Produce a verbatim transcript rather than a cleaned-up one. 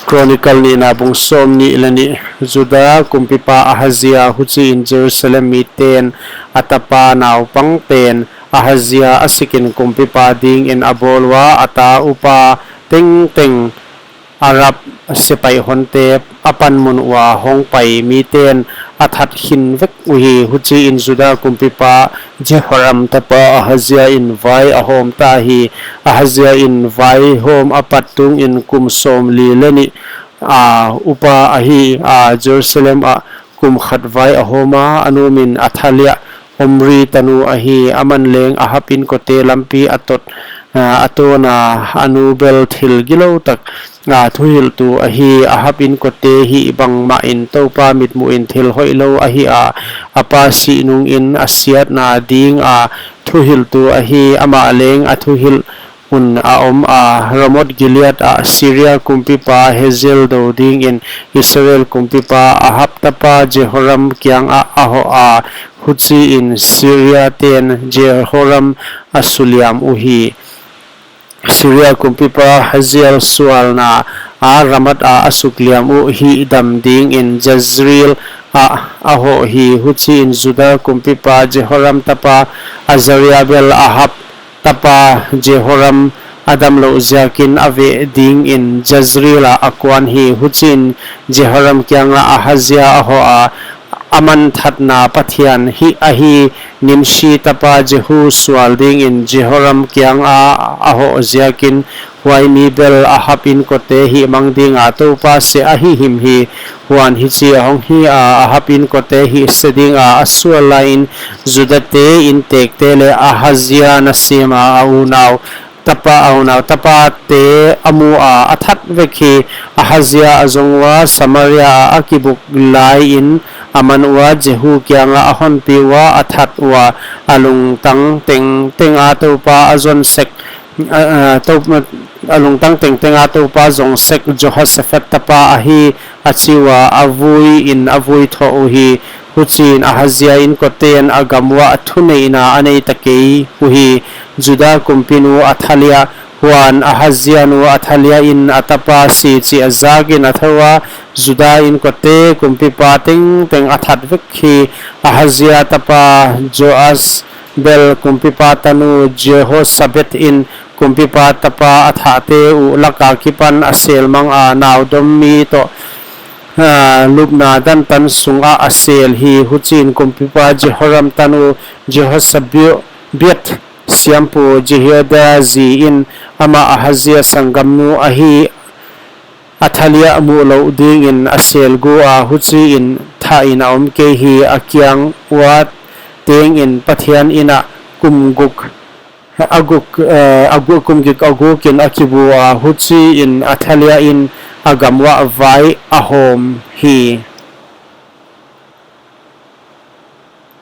Chronicle nihna bung sawmnih leh nih. Juda kumpipa Ahazia, huchiin Jerusalem miten a tapa naupang pen Ahazia a sikin kumpipa dingin a bawl ua, a ta upa tengteng Arab sepaih honte a panmun ua hongpai miten a that khin vek uhi. Huchiin Juda kumpipa Jehoram tapa Ahazia in vai a hawm ta hi. Ahazia in vaihawm apat tungin kum sawmli leh nih a upa ahi a, Jerusalem ah kum khat vai a hawm a, a nu min Athaliah, Omri tanu ahi. Aman leng Ahab inkote lampi a tot, a, a tawn a, a nu bel thil gilou tak a thuhilhtu ahi. Ahab inkote hih bangmahin Toupa mitmuhin thil hoihlou ahi a, a pa sih nungin a siatna dinga thuhilhtu ahi. Amah leng a thuhilh un a om a, Ramoth Gilead ah Syria kumpipa Hazael dou dingin Israel kumpipa Ahab tapa Jehoram kiangah a hoh a. Huchiin Syria ten Jehoram a suliam uhi. Syria kumpipa Hazael sualna a Ramath ah a sukliam uh hihdam dingin Jezreel ah a hoh hi. Huchiin Juda kumpipa Jehoram tapa Azaria bel Ahab tapa Jehoram a damlouh ziakin a veh dingin Jezreel ah a kuan hi. Huchiin Jehoram kiangah Ahazia a hoh a, aman thatna Pathian hih ahi, Nimshi tapa Jehu sual dingin Jehoram kiangah a hoh ziakin, huai mi bel Ahab inkote hihmang dinga Toupa seh ahi himhim. Huan hichi ahong hi a, Ahab inkote hihse dinga a sual laiin Judate intekte leh Ahazia nasema a unau tapa, a unau tapate a mu a, a that vek hi. Ahazia a zong ua, Samaria ah a kibuk laiin a man ua, Jehu kiangah a honpi ua, a that ua, a lungtang tengtenga Toupa a zong sek, a, a, Tou-, a lungtang tengtenga Toupa zong sek Jehoshaphat tapa ahi, a chi ua, a vuiin a vui thoh uhi. Huchiin Ahazia inkoten a gam uah thuneihna a nei ta kei uhi. Juda kumpinu Athaliah. Huan Ahazia nu Athaliah in a tapa si chih a zakin a thou a, Juda inkote kumpipa tengteng a that vek hi. Ahazia tapa Joas bel kumpipa tanu Jehoshabeth in kumpipa tapa a thahte uh laka kipan a selmang a, naudom mi toh, a, lupna dantan sungah a sel hi. Huchiin kumpipa Jehoram tanu Jehoshabeath siampu Jehoiada zi in amah Ahazia sanggamnu ahi Athaliah muhlouh dingin a sel gua, huchiin thahin a om kei hi. A kiang ua tengin Pathian inn ah kum guk, a guk, eh, a guk, kum gik a gukin a kibu a, huchiin Athaliah in a gam uah vai a hawm hi.